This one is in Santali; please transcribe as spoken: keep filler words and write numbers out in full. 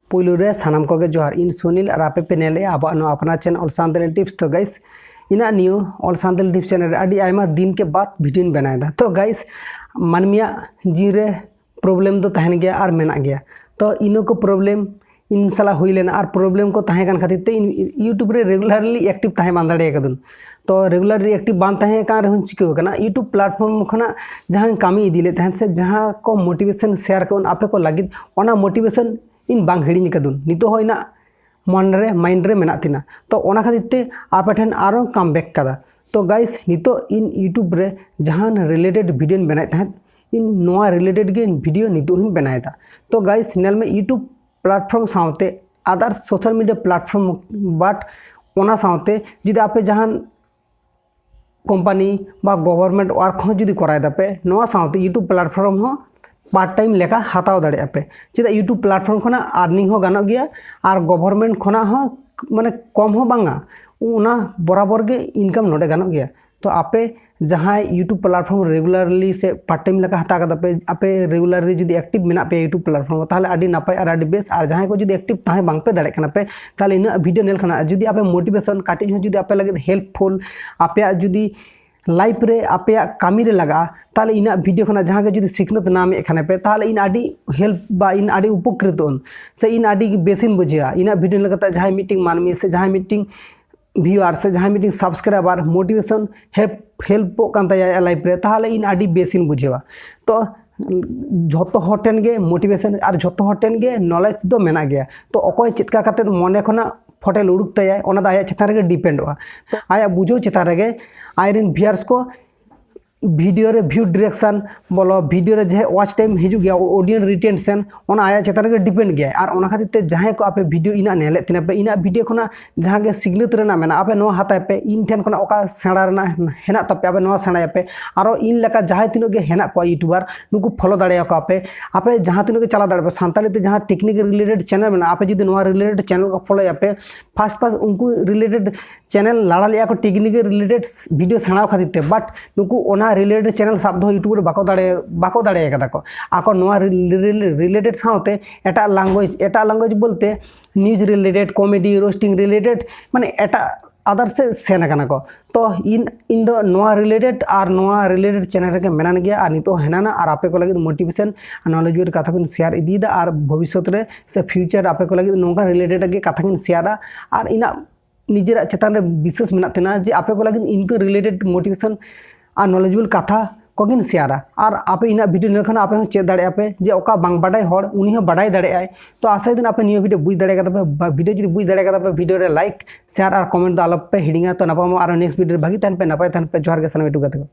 ᱯᱩᱭᱞᱩ ᱨᱮ ᱥᱟᱱᱟᱢ ᱠᱚᱜᱮ ᱡᱚᱦᱟᱨ, ᱤᱧ ᱥᱩᱱᱤᱞ ᱟᱨ ᱟᱯᱮ ᱯᱮ ᱧᱮᱞᱮᱜᱼᱟ ᱟᱵᱚᱣᱟᱜ ᱱᱚᱣᱟ ᱟᱯᱱᱟᱨ ᱪᱮᱱᱮᱞ ᱚᱞ ᱥᱟᱱᱛᱟᱲᱤ ᱴᱤᱯᱥ᱾ ᱛᱚ ᱜᱟᱭᱥ, ᱤᱧᱟᱹᱜ ᱱᱤᱭᱩ ᱚᱞ ᱥᱟᱱᱛᱟᱲᱤ ᱴᱤᱯᱥ ᱪᱮᱱᱮᱞ ᱨᱮ ᱟᱹᱰᱤ ᱟᱭᱢᱟ ᱫᱤᱱ ᱠᱮ ᱵᱟᱫ ᱵᱷᱤᱰᱤᱭᱳᱧ ᱵᱮᱱᱟᱣᱮᱫᱟ᱾ ᱛᱚ ᱜᱟᱭᱥ, ᱢᱟᱹᱱᱢᱤᱭᱟᱜ ᱡᱤᱣᱤ ᱨᱮ ᱯᱨᱚᱵᱞᱮᱢ ᱫᱚ ᱛᱟᱦᱮᱱ ᱜᱮᱭᱟ ᱟᱨ ᱢᱮᱱᱟᱜ ᱜᱮᱭᱟ᱾ ᱛᱚ ᱤᱱᱟᱹ ᱠᱚ ᱯᱨᱚᱵᱞᱮᱢ ᱤᱧ ᱥᱟᱞᱟᱜ ᱦᱩᱭ ᱞᱮᱱᱟ ᱟᱨ ᱯᱨᱚᱵᱞᱮᱢ ᱠᱚ ᱛᱟᱦᱮᱸ ᱠᱟᱱ ᱠᱷᱟᱹᱛᱤᱨ ᱛᱮ ᱤᱧ YouTube ᱨᱮ ᱨᱮᱜᱩᱞᱟᱨᱞᱤ ᱮᱠᱴᱤᱵᱷ ᱛᱟᱦᱮᱸ ᱵᱟᱝ ᱫᱟᱲᱮ ᱟᱠᱟᱫᱟᱹᱧ᱾ ᱛᱚ ᱨᱮᱜᱩᱞᱟᱨᱞᱤ ᱮᱠᱴᱤᱵᱷ ᱵᱟᱝ ᱛᱟᱦᱮᱸ ᱠᱟᱱ ᱨᱮᱦᱚᱸ ᱪᱤᱠᱟᱹ ᱠᱟᱱᱟ, YouTube ᱯᱞᱟᱴᱯᱷᱚᱨᱢ ᱠᱷᱚᱱᱟᱜ ᱡᱟᱦᱟᱸᱧ ᱠᱟᱹᱢᱤ ᱤᱫᱤ ᱞᱮᱫ ᱛᱟᱦᱮᱸᱫ ᱥᱮ ᱡᱟᱦᱟᱸ ᱠᱚ ᱢᱳᱴᱤᱵᱷᱮᱥᱚᱱ ᱥᱮᱭᱟᱨ ᱠᱚ ᱟᱯᱮ ᱠᱚ ᱞᱟᱹᱜᱤᱫ, ᱚᱱᱟ ᱢᱳᱴᱤᱵᱷᱮᱥᱚᱱ ᱤᱧ ᱵᱟᱝ ᱦᱤᱲᱤᱧ ᱟᱠᱟᱫᱩᱧ, ᱱᱤᱛᱚᱜ ᱦᱚᱸ ᱤᱧᱟᱹᱜ ᱢᱚᱱ ᱨᱮ, ᱢᱟᱭᱤᱱᱰ ᱨᱮ ᱢᱮᱱᱟᱜ ᱛᱤᱧᱟᱹ᱾ ᱛᱚ ᱚᱱᱟ ᱠᱷᱟᱹᱛᱤᱨ ᱛᱮ ᱟᱯᱮ ᱴᱷᱮᱱ ᱟᱨᱚ ᱠᱟᱢ ᱵᱮᱠ ᱠᱟᱫᱟ᱾ ᱛᱚ ᱜᱟᱭᱥ, ᱱᱤᱛᱚᱜ ᱤᱧ YouTube ᱨᱮ ᱡᱟᱦᱟᱱ ᱨᱤᱞᱮᱴᱮᱰ ᱵᱷᱤᱰᱤᱭᱳᱧ ᱵᱮᱱᱟᱣᱮᱫ ᱛᱟᱦᱮᱸᱫ, ᱤᱧ ᱱᱚᱣᱟ ᱨᱤᱞᱮᱴᱮᱰ ᱜᱮ ᱵᱷᱤᱰᱤᱭᱳ ᱱᱤᱛᱚᱜ ᱦᱚᱸᱧ ᱵᱮᱱᱟᱣᱮᱫᱟ᱾ ᱛᱚ ᱜᱟᱭᱥ, ᱧᱮᱞ ᱢᱮ, YouTube ᱯᱞᱟᱴᱯᱷᱚᱨᱢ ᱥᱟᱶᱛᱮ ᱟᱫᱟᱨ ᱥᱳᱥᱟᱞ ᱢᱤᱰᱤᱭᱟ ᱯᱞᱟᱴᱯᱷᱚᱨᱢ, ᱵᱟᱴ ᱚᱱᱟ ᱥᱟᱶᱛᱮ ᱡᱩᱫᱤ ᱟᱯᱮ ᱡᱟᱦᱟᱱ ᱠᱳᱢᱯᱟᱱᱤ ᱵᱟ ᱜᱚᱵᱷᱚᱨᱢᱮᱱᱴ ᱳᱣᱟᱨᱠ ᱦᱚᱸ ᱡᱩᱫᱤ ᱠᱚᱨᱟᱣ ᱫᱟᱯᱮ, ᱱᱚᱣᱟ ᱥᱟᱶᱛᱮ YouTube ᱯᱞᱟᱴᱯᱷᱚᱨᱢ ᱦᱚᱸ ᱯᱟᱨᱴ ᱴᱟᱭᱤᱢ ᱞᱮᱠᱟ ᱦᱟᱛᱟᱣ ᱫᱟᱲᱮᱭᱟᱜᱼᱟ ᱯᱮ᱾ ᱪᱮᱫᱟᱜ, YouTube ᱯᱞᱟᱴᱯᱷᱚᱨᱢ ᱠᱷᱚᱱᱟᱜ ᱟᱨᱱᱤᱝ ᱦᱚᱸ ᱜᱟᱱᱚᱜ ᱜᱮᱭᱟ ᱟᱨ ᱜᱚᱵᱷᱚᱨᱢᱮᱱᱴ ᱠᱷᱚᱱᱟᱜ ᱦᱚᱸ, ᱢᱟᱱᱮ, ᱠᱚᱢ ᱦᱚᱸ ᱵᱟᱝᱟ, ᱚᱱᱟ ᱵᱚᱨᱟᱵᱚᱨ ᱜᱮ ᱤᱱᱠᱟᱢ ᱱᱚᱰᱮ ᱜᱟᱱᱚᱜ ᱜᱮᱭᱟ᱾ ᱛᱚ ᱟᱯᱮ ᱡᱟᱦᱟᱸᱭ YouTube ᱯᱞᱟᱴᱯᱷᱚᱨᱢ ᱨᱮᱜᱩᱞᱟᱨᱞᱤ ᱥᱮ ᱯᱟᱨᱴ ᱴᱟᱭᱤᱢ ᱞᱮᱠᱟ ᱦᱟᱛᱟᱣ ᱠᱟᱫᱟ ᱯᱮ, ᱟᱯᱮ ᱨᱮᱜᱩᱞᱟᱨᱞᱤ ᱡᱩᱫᱤ ᱮᱠᱴᱤᱵᱷ ᱢᱮᱱᱟᱜ ᱯᱮᱭᱟ YouTube ᱯᱞᱟᱴᱯᱷᱚᱨᱢ ᱨᱮ, ᱛᱟᱦᱚᱞᱮ ᱟᱹᱰᱤ ᱱᱟᱯᱟᱭ ᱟᱨ ᱟᱹᱰᱤ ᱵᱮᱥ᱾ ᱟᱨ ᱡᱟᱦᱟᱸᱭ ᱠᱚ ᱡᱩᱫᱤ ᱮᱠᱴᱤᱵᱷ ᱛᱟᱦᱮᱸ ᱵᱟᱝ ᱯᱮ ᱫᱟᱲᱮᱭᱟᱜ ᱠᱟᱱᱟ ᱯᱮ, ᱛᱟᱦᱚᱞᱮ ᱤᱱᱟᱹᱜ ᱵᱷᱤᱰᱤᱭᱳ ᱧᱮᱞ ᱠᱷᱚᱱᱟᱜ ᱡᱩᱫᱤ ᱟᱯᱮ ᱢᱳᱴᱤᱵᱷᱮᱥᱚᱱ ᱠᱟᱹᱴᱤᱡ ᱦᱚᱸ ᱡᱩᱫᱤ ᱟᱯᱮ ᱞᱟᱹᱜᱤᱫ ᱦᱮᱞᱯᱯᱷᱩᱞ, ᱟᱯᱮᱭᱟᱜ ᱡᱩᱫᱤ ᱞᱟᱭᱤᱯᱷ ᱨᱮ ᱟᱯᱮᱭᱟᱜ ᱠᱟᱹᱢᱤ ᱨᱮ ᱞᱟᱜᱟᱜᱼᱟ, ᱛᱟᱦᱚᱞᱮ ᱤᱱᱟᱹᱜ ᱵᱷᱤᱰᱤᱭᱳ ᱠᱷᱚᱱᱟᱜ ᱡᱟᱦᱟᱸ ᱜᱮ ᱡᱩᱫᱤ ᱥᱤᱠᱷᱱᱟᱹᱛ ᱧᱟᱢᱮᱫ ᱠᱷᱟᱱ ᱯᱮ, ᱛᱟᱦᱚᱞᱮ ᱤᱧ ᱟᱹᱰᱤ ᱦᱮᱞᱯ ᱵᱟ ᱤᱧ ᱟᱹᱰᱤ ᱩᱯᱚᱠᱨᱤᱛᱚᱜ ᱟᱹᱧ ᱥᱮ ᱤᱧ ᱟᱹᱰᱤ ᱵᱮᱥᱤᱧ ᱵᱩᱡᱷᱟᱹᱣᱟ᱾ ᱤᱱᱟᱹᱜ ᱵᱷᱤᱰᱤᱭᱳ ᱧᱮᱞ ᱠᱟᱛᱮ ᱡᱟᱦᱟᱸᱭ ᱢᱤᱫᱴᱤᱝ ᱢᱟᱹᱱᱢᱤ ᱥᱮ ᱡᱟᱦᱟᱸᱭ ᱢᱤᱫᱴᱤᱝ ᱵᱷᱤᱭᱩᱣᱟᱨ ᱥᱮ ᱡᱟᱦᱟᱸᱭ ᱢᱤᱫᱴᱤᱝ ᱥᱟᱵᱥᱠᱨᱟᱭᱵᱟᱨ ᱢᱳᱴᱤᱵᱷᱮᱥᱚᱱ ᱦᱮᱞᱯ, ᱦᱮᱞᱯᱚᱜ ᱠᱟᱱ ᱛᱟᱭᱟ ᱟᱭᱟᱜ ᱞᱟᱭᱤᱯᱷ ᱨᱮ, ᱛᱟᱦᱚᱞᱮ ᱤᱧ ᱟᱹᱰᱤ ᱵᱮᱥᱤᱧ ᱵᱩᱡᱷᱟᱹᱣᱟ᱾ ᱛᱚ ᱡᱷᱚᱛᱚ ᱦᱚᱲ ᱴᱷᱮᱱ ᱜᱮ ᱢᱳᱴᱤᱵᱷᱮᱥᱚᱱ ᱟᱨ ᱡᱷᱚᱛᱚ ᱦᱚᱲ ᱴᱷᱮᱱ ᱜᱮ ᱱᱚᱞᱮᱡᱽ ᱫᱚ ᱢᱮᱱᱟᱜ ᱜᱮᱭᱟ᱾ ᱛᱚ ᱚᱠᱚᱭ ᱪᱮᱫ ᱞᱮᱠᱟ ᱠᱟᱛᱮᱫ ᱢᱚᱱᱮ ᱠᱷᱚᱱᱟᱜ ᱯᱷᱚᱴᱮᱞ ᱩᱰᱩᱠ ᱛᱟᱭᱟᱭ, ᱚᱱᱟ ᱫᱚ ᱟᱭᱟᱜ ᱪᱮᱛᱟᱱ ᱨᱮᱜᱮ ᱰᱤᱯᱮᱱᱰᱚᱜᱼᱟ᱾ ᱛᱚ ᱟᱭᱟᱜ ᱵᱩᱡᱷᱟᱹᱣ ᱪᱮᱛᱟᱱ ᱨᱮᱜᱮ ᱟᱡᱨᱮᱱ ᱵᱷᱤᱭᱩᱣᱟᱨᱥ ᱠᱚ ᱵᱷᱤᱰᱤᱭᱳ ᱨᱮ ᱵᱷᱤᱭᱩ ᱰᱤᱨᱮᱠᱥᱚᱱ ᱵᱚᱞᱚ, ᱵᱷᱤᱰᱤᱭᱳ ᱨᱮ ᱡᱟᱦᱟᱸ ᱣᱟᱪ ᱴᱟᱭᱤᱢ ᱦᱤᱡᱩᱜ ᱜᱮᱭᱟ, ᱚᱰᱤᱭᱮᱱᱥ ᱨᱤᱴᱮᱱᱥᱚᱱ, ᱚᱱᱟ ᱟᱭᱟᱜ ᱪᱮᱛᱟᱱ ᱨᱮᱜᱮ ᱰᱤᱯᱮᱱᱰ ᱜᱮᱭᱟᱭ᱾ ᱟᱨ ᱚᱱᱟ ᱠᱷᱟᱹᱛᱤᱨ ᱛᱮ ᱡᱟᱦᱟᱸᱭ ᱠᱚ ᱟᱯᱮ ᱵᱷᱤᱰᱤᱭᱳ ᱤᱧᱟᱹᱜ ᱧᱮᱞᱮᱫ ᱛᱤᱧᱟᱹ ᱯᱮ, ᱤᱧᱟᱹᱜ ᱵᱷᱤᱰᱤᱭᱳ ᱠᱷᱚᱱᱟᱜ ᱡᱟᱦᱟᱸ ᱜᱮ ᱥᱤᱠᱷᱱᱟᱹᱛ ᱨᱮᱱᱟᱜ ᱢᱮᱱᱟᱜᱼᱟ, ᱟᱯᱮ ᱱᱚᱣᱟ ᱦᱟᱛᱟᱭ ᱯᱮ, ᱤᱧ ᱴᱷᱮᱱ ᱠᱷᱚᱱᱟᱜ ᱚᱠᱟ ᱥᱮᱬᱟ ᱨᱮᱱᱟᱜ ᱦᱮᱱᱟᱜ ᱛᱟᱯᱮ, ᱟᱯᱮ ᱱᱚᱣᱟ ᱥᱮᱬᱟᱭᱟᱯᱮ᱾ ᱟᱨᱚ ᱤᱧ ᱞᱮᱠᱟ ᱡᱟᱦᱟᱸᱭ ᱛᱤᱱᱟᱹᱜ ᱜᱮ ᱦᱮᱱᱟᱜ ᱠᱚᱣᱟ ᱭᱩᱴᱩᱵᱟᱨ, ᱱᱩᱠᱩ ᱯᱷᱚᱞᱳ ᱫᱟᱲᱮᱭᱟᱠᱚᱣᱟ ᱯᱮ᱾ ᱟᱯᱮ ᱡᱟᱦᱟᱸ ᱛᱤᱱᱟᱹᱜ ᱜᱮ ᱪᱟᱞᱟᱣ ᱫᱟᱲᱮᱭᱟᱜᱼᱟ ᱯᱮ, ᱥᱟᱱᱛᱟᱲᱤ ᱛᱮ ᱡᱟᱦᱟᱸ ᱴᱮᱠᱱᱤᱠ ᱨᱤᱞᱮᱴᱮᱰ ᱪᱮᱱᱮᱞ ᱢᱮᱱᱟᱜᱼᱟ, ᱟᱯᱮ ᱡᱩᱫᱤ ᱱᱚᱣᱟ ᱨᱤᱞᱮᱴᱮᱰ ᱪᱮᱱᱮᱞ ᱠᱚ ᱯᱷᱚᱞᱳᱭᱟᱯᱮ, ᱯᱷᱟᱥᱴ ᱯᱷᱟᱥᱴ ᱩᱱᱠᱩ ᱨᱤᱞᱮᱴᱮᱰ ᱪᱮᱱᱮᱞ ᱞᱟᱲᱟ ᱞᱮᱜᱼᱟ ᱠᱚ ᱴᱮᱠᱱᱤᱠ ᱨᱤᱞᱮᱴᱮᱰ ᱵᱷᱤᱰᱤᱭᱳ ᱥᱮᱬᱟᱣ ᱠᱷᱟᱹᱛᱤᱨ ᱛᱮ, ᱵᱟᱴ ᱱᱩᱠᱩ ᱚᱱᱟ ᱨᱤᱞᱮᱴᱮᱰ ᱪᱮᱱᱮᱞ ᱥᱟᱵ ᱫᱚᱦᱚ ᱭᱩᱴᱩᱵᱽ ᱨᱮ ᱵᱟᱠᱚ ᱫᱟᱲᱮ ᱵᱟᱠᱚ ᱫᱟᱲᱮ ᱠᱟᱫᱟ ᱠᱚ᱾ ᱟᱠᱚ ᱱᱚᱣᱟ ᱨᱤᱞᱮᱴᱮᱰ ᱥᱟᱶᱛᱮ ᱮᱴᱟᱜ ᱞᱮᱝᱜᱩᱭᱮᱡᱽ, ᱮᱴᱟᱜ ᱞᱮᱝᱜᱩᱭᱮᱡᱽ ᱵᱚᱞᱛᱮ news related, comedy, roasting related, ᱢᱟᱱᱮ ᱮᱴᱟᱜ ᱟᱫᱟᱨ ᱥᱮᱫ ᱥᱮᱱ ᱟᱠᱟᱱᱟ ᱠᱚ᱾ ᱛᱚ ᱤᱧ ᱤᱧ ᱫᱚ ᱱᱚᱣᱟ ᱨᱤᱞᱮᱴᱮᱰ ᱟᱨ ᱱᱚᱣᱟ ᱨᱤᱞᱮᱴᱮᱰ ᱪᱮᱱᱮᱞ ᱨᱮᱜᱮ ᱢᱮᱱᱟᱜ ᱜᱮᱭᱟ, ᱟᱨ ᱱᱤᱛᱚᱜ ᱦᱮᱱᱟᱱᱟ ᱟᱨ ᱟᱯᱮ ᱠᱚ ᱞᱟᱹᱜᱤᱫ ᱢᱳᱴᱤᱵᱷᱮᱥᱚᱱ ᱟᱨ ᱱᱚᱞᱮᱡᱽ ᱠᱟᱛᱷᱟ ᱠᱚᱧ ᱥᱮᱭᱟᱨ ᱤᱫᱤᱭᱮᱫᱟ, ᱟᱨ ᱵᱷᱚᱵᱤᱥᱥᱚᱛ ᱨᱮ ᱥᱮ ᱯᱷᱤᱭᱩᱪᱟᱨ ᱨᱮ ᱟᱯᱮ ᱠᱚ ᱞᱟᱹᱜᱤᱫ ᱱᱚᱝᱠᱟ ᱨᱤᱞᱮᱴᱮᱰ ᱜᱮ ᱠᱟᱛᱷᱟ ᱠᱚᱧ ᱥᱮᱭᱟᱨᱟ᱾ ᱟᱨ ᱤᱧᱟᱹᱜ ᱱᱤᱡᱮᱨᱟᱜ ᱪᱮᱛᱟᱱ ᱨᱮ ᱵᱤᱥᱥᱟᱹᱥ ᱢᱮᱱᱟᱜ ᱛᱤᱧᱟᱹ ᱡᱮ ᱟᱯᱮ ᱠᱚ ᱞᱟᱹᱜᱤᱫ ᱤᱱᱠᱟᱹ ᱨᱤᱞᱮᱴᱮᱰ ᱢᱳᱴᱤᱵᱷᱮᱥᱚᱱ ᱟᱨ ᱱᱚᱞᱮᱡᱽᱵᱚᱞ ᱠᱟᱛᱷᱟ ᱠᱚᱜᱮᱧ ᱥᱮᱭᱟᱨᱟ᱾ ᱟᱨ ᱟᱯᱮ ᱤᱧᱟᱹᱜ ᱵᱷᱤᱰᱤᱭᱳ ᱧᱮᱞ ᱠᱷᱟᱱ ᱟᱯᱮ ᱦᱚᱸ ᱪᱮᱫ ᱫᱟᱲᱮᱭᱟᱜᱼᱟ ᱯᱮ, ᱡᱮ ᱚᱠᱟ ᱵᱟᱝ ᱵᱟᱰᱟᱭ ᱦᱚᱲ ᱩᱱᱤ ᱦᱚᱸ ᱵᱟᱰᱟᱭ ᱫᱟᱲᱮᱭᱟᱜᱼᱟᱭ᱾ ᱛᱚ ᱟᱥᱟᱭ ᱫᱤᱱ ᱟᱯᱮ ᱱᱤᱭᱟᱹ ᱵᱷᱤᱰᱤᱭᱳ ᱵᱩᱡᱽ ᱫᱟᱲᱮ ᱠᱟᱫᱟ ᱯᱮ, ᱵᱟ ᱵᱷᱤᱰᱤᱭᱳ ᱡᱩᱫᱤ ᱵᱩᱡᱽ ᱫᱟᱲᱮ ᱠᱟᱫᱟ ᱯᱮ, ᱵᱷᱤᱰᱤᱭᱳ ᱨᱮ ᱞᱟᱭᱤᱠ, ᱥᱮᱭᱟᱨ ᱟᱨ ᱠᱚᱢᱮᱱᱴ ᱫᱚ ᱟᱞᱚᱯᱮ ᱦᱤᱲᱤᱧᱟ᱾ ᱛᱚ ᱱᱟᱯᱟᱭ ᱟᱨᱚ ᱱᱮᱠᱥᱴ ᱵᱷᱤᱰᱤᱭᱳ ᱨᱮ ᱵᱷᱟᱹᱜᱤ ᱛᱟᱦᱮᱱ ᱯᱮ, ᱱᱟᱯᱟᱭ ᱛᱟᱦᱮᱱ ᱯᱮ᱾ ᱡᱚᱦᱟᱨ ᱜᱮ ᱥᱟᱱᱟᱢ ᱤᱴᱩ ᱜᱟᱛᱮ ᱠᱚ᱾